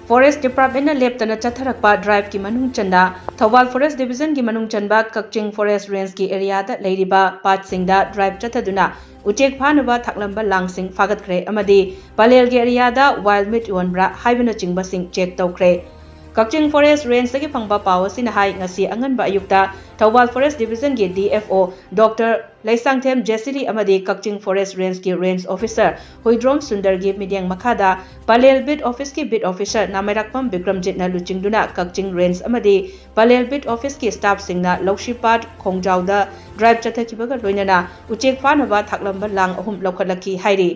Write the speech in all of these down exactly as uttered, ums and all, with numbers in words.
Forest Department ꯅ ꯂꯦꯞꯇꯅ ꯆꯠꯊꯔꯛꯄ drive ꯀꯤ ꯃꯅꯨꯡ ꯆꯟꯅ ꯊꯧꯕꯥꯜ Forest Division ꯒꯤ ꯃꯅꯨꯡ ꯆꯟꯕ ꯀꯛꯆꯤꯡ Forest Range ꯀꯤ area ꯗ ꯂꯩꯔꯤꯕ ꯄꯥꯠꯁꯤꯡꯗ drive ꯆꯠꯊꯗꯨꯅ ꯎꯆꯦꯛ ꯐꯥꯅꯕ ꯊꯥꯛꯂꯝꯕ ꯂꯥꯡꯁꯤꯡ ꯐꯥꯒꯠꯈ꯭ꯔꯦ ꯑꯃꯗꯤ ꯄꯂꯦꯜꯒꯤ area ꯗ wild meat ꯌꯣꯟꯕ꯭ꯔꯥ ꯍꯥꯏꯕꯅꯆꯤꯡꯕꯁꯤꯡ check ꯇꯧꯈ꯭ꯔꯦ꯫ ꯀꯛꯆꯤꯡ Forest Range ꯇꯒꯤ ꯐꯪꯕ ꯄꯥꯎ ꯑꯁꯤꯅ ꯍꯥꯏ, ꯉꯁꯤ ꯑꯉꯟꯕ ꯑꯌꯨꯛꯇ ꯊꯧꯕꯥꯜ Forest Division ꯒꯤ D F O Doctor Leishangthem ꯖꯦꯁꯤꯂꯤ ꯑꯃꯗꯤ ꯀꯛꯆꯤꯡ Forest Range ꯀꯤ Range Officer ꯍꯨꯏꯗ꯭ꯔꯣꯝ ꯁꯨꯟꯗꯔꯒꯤ ꯃꯤꯠꯌꯦꯡ ꯃꯈꯥꯗ ꯄꯂꯦꯜ Beat Office ꯀꯤ Beat Officer ꯅꯥꯃꯩꯔꯥꯛꯄꯝ ꯕꯤꯀ꯭ꯔꯝꯖꯤꯠꯅ ꯂꯨꯆꯤꯡꯗꯨꯅ ꯀꯛꯆꯤꯡ Range ꯑꯃꯗꯤ ꯄꯂꯦꯜ Beat Office ꯀꯤ staff ꯁꯤꯡꯅ ꯂꯧꯁꯤꯄꯥꯠ ꯈꯣꯡꯖꯥꯎꯗ drive ꯆꯠꯊꯈꯤꯕꯒ ꯂꯣꯏꯅꯅ ꯎꯆꯦꯛ ꯐꯥꯅꯕ ꯊꯥꯛꯂꯝꯕ ꯂꯥꯡ ꯑꯍꯨꯝ ꯂꯧꯈꯠꯂꯛꯈꯤ ꯍꯥꯏꯔꯤ꯫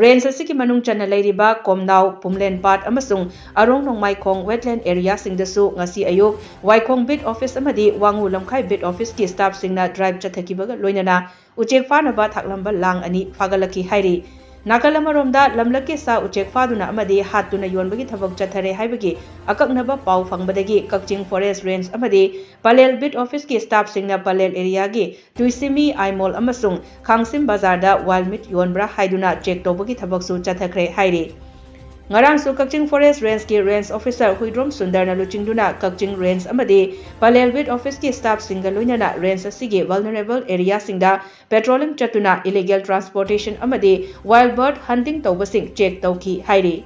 Range ꯑꯁꯤꯒꯤ ꯃꯅꯨꯡ ꯆꯟꯅ ꯂꯩꯔꯤꯕ ꯀꯣꯝꯅꯥꯎ, ꯄꯨꯝꯂꯦꯟ ꯄꯥꯠ ꯑꯃꯁꯨꯡ ꯑꯔꯣꯡ ꯅꯣꯡꯃꯥꯏꯈꯣꯡ wetland area ꯁꯤꯡꯗꯁꯨ ꯉꯁꯤ ꯑꯌꯨꯛ ꯋꯥꯏꯈꯣꯡ Beat Office ꯑꯃꯗꯤ ꯋꯥꯉꯨ ꯂꯝꯈꯥꯏ Beat Office ꯀꯤ staff ꯁꯤꯡꯅ drive ꯆꯠꯊꯈꯤꯕꯒ ꯂꯣꯏꯅꯅ ꯎꯆꯦꯛ ꯐꯥꯅꯕ ꯊꯥꯛꯂꯝꯕ ꯂꯥꯡ ꯑꯅꯤ ꯐꯥꯒꯠꯂꯛꯈꯤ ꯍꯥꯏꯔꯤ꯫ ꯅꯥꯀꯜ ꯑꯃꯔꯣꯝꯗ ꯂꯝꯂꯛꯀꯤ ꯁꯥ ꯎꯆꯦꯛ ꯐꯥꯗꯨꯅ ꯑꯃꯗꯤ ꯍꯥꯠꯇꯨꯅ ꯌꯣꯟꯕꯒꯤ ꯊꯕꯛ ꯆꯠꯊꯔꯦ ꯍꯥꯏꯕꯒꯤ ꯑꯀꯛꯅꯕ ꯄꯥꯎ ꯐꯪꯕꯗꯒꯤ ꯀꯛꯆꯤꯡ Forest Range ꯑꯃꯗꯤ ꯄꯂꯦꯜ Beat Office ꯀꯤ staff ꯁꯤꯡꯅ ꯄꯂꯦꯜ area ꯒꯤ ꯇꯨꯏꯁꯤꯃꯤ, ꯑꯥꯏꯃꯣꯜ ꯑꯃꯁꯨꯡ ꯈꯥꯡꯁꯤꯝ ꯕꯖꯥꯔꯗ wild meat ꯌꯣꯟꯕ꯭ꯔꯥ ꯍꯥꯏꯗꯨꯅ check ꯇꯧꯕꯒꯤ ꯊꯕꯛꯁꯨ ꯆꯠꯊꯈ꯭ꯔꯦ ꯍꯥꯏꯔꯤ꯫ ꯉꯔꯥꯡꯁꯨ ꯀꯛꯆꯤꯡ Forest Range ꯀꯤ Range Officer ꯍꯨꯏꯗ꯭ꯔꯣꯝ ꯁꯨꯟꯗꯔꯅ ꯂꯨꯆꯤꯡꯗꯨꯅ ꯀꯛꯆꯤꯡ Range ꯑꯃꯗꯤ ꯄꯂꯦꯜ Beat Office ꯀꯤ staff ꯁꯤꯡꯒ ꯂꯣꯏꯅꯅ range ꯑꯁꯤꯒꯤ vulnerable area ꯁꯤꯡꯗ patrolling ꯆꯠꯇꯨꯅ illegal transportation ꯑꯃꯗꯤ wild bird hunting ꯇꯧꯕꯁꯤꯡ check ꯇꯧꯈꯤ ꯍꯥꯏꯔꯤ꯫